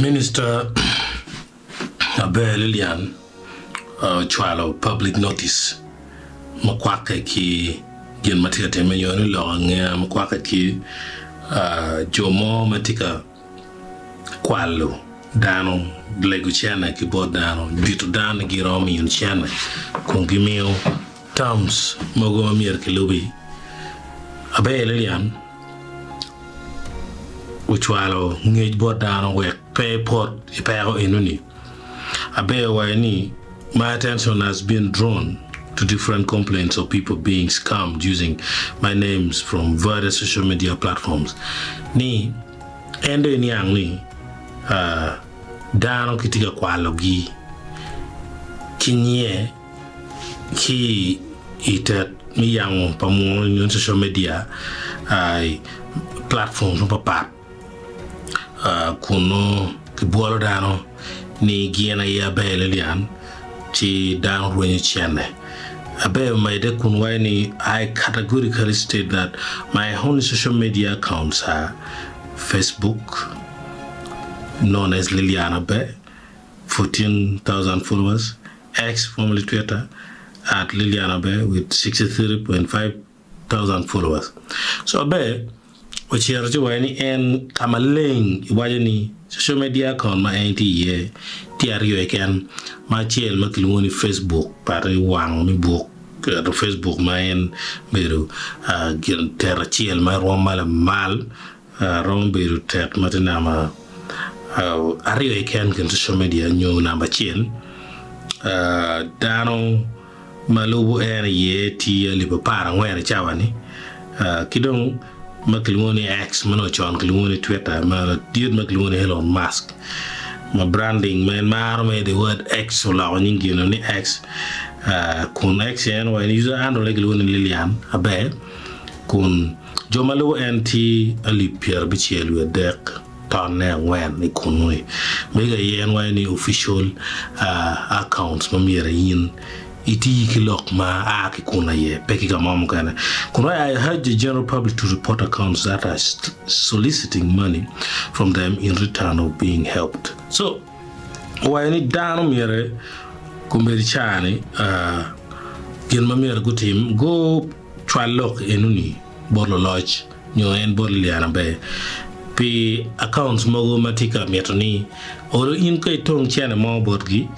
Minista Aber Lilian ocwalo public notice ma kwakke ki gin ma tye ka timme nyo ni lok angeya ma kwakke ki jo mo ma tye ka kwalo dano, lego cene ki bot dano, bito dano ni giromo miyo cene kun gimiyo terms mogo ma myero kilubi. Aber Lilian ocwalo ngec bot dano wek pe epot i peko enoni. Aber owaco ni, My attention has been drawn to different complaints of people being scammed using my names from various social media platforms ni en dong eniang ni dano kitye ka kwalogi ki nyiye ki i tet me yango pa munu nyo social media platforms mapapat kun nongo kibwolo dano ni gin aye aber lilyan ci dano rwenyo cene. Aber omedde kun waco ni I categorically state that my only social media accounts are Facebook known as Lilian Aber, 14,000 followers, X, formerly Twitter, at Lilian Aber with 63.5 thousand followers. So Aber ocito ci owaco ni en ka maleng iwaco ni social media account ma en tye iye tye aryo keken ma acel ma kilwongo ni Facebook but wang me buk ento Facebook ma en bedo gin tet acel ma rwom ma lamal Romo bedo tek ma tye namba aryo keken kin social media nyo namba acel. Dano ma lubo en aye tye alip 14 i cawa-ni ki dong ma kilwongo ni X ma nongo con kilwongo ni Twitter ma ladit ma kilwongo ni Elon Musk ma branding ma en maro me the word X oloko nying gin-nu ni X kun X en owaco ni user handle-ne kilwongo ni Lilian Aber kun Jo ma lubo en tye alip pyerabicel wiye adek tonne angwen i kunnu-ni. Mego aye en waco ni official accounts ma myero in iti ki lok ma a ki kun aye pe ki ka mo mukene. Kun waco I urge the general public to report accounts that are soliciting money from them in return of being helped. So owaco ni dano myero kombeddi caa-ni gin ma myero gutim go Cwal lok enoni bot luloc nyo en bot Liliana ber pi accounts mogo ma tye ka mito ni olo in ka itong cene mo botgi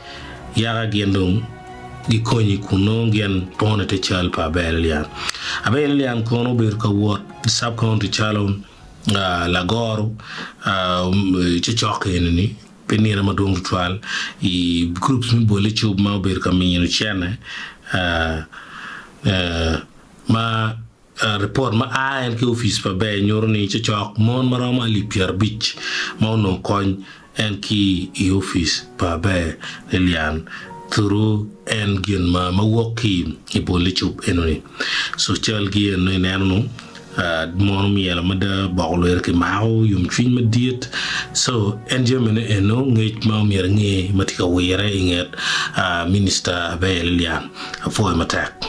yaka gin dong gikonyi kun nongo gin pono ite cal pa Aber Lilian. Aber Lilian kono obedo ka wot i sub county calo Lagoro cocok enini pi nino madwong tutwal i groups me bole cub ma obedo ka mino cene Ma ripot ma a en ki opic pa ber nyuto ni cocok mon ma romo alip 50 ma onongo kony en ki i opic pa ber Lilian through en gin ma ma wok ki i bol icub eno ni. So cal gi eno ineno nu Mon omyelo mada boko lwite ki mako yomcwiny madit. So en jami ne eno ngec ma omyero inge ma tye ka wire inget Minister Aber Lilian. Apwoyo matek.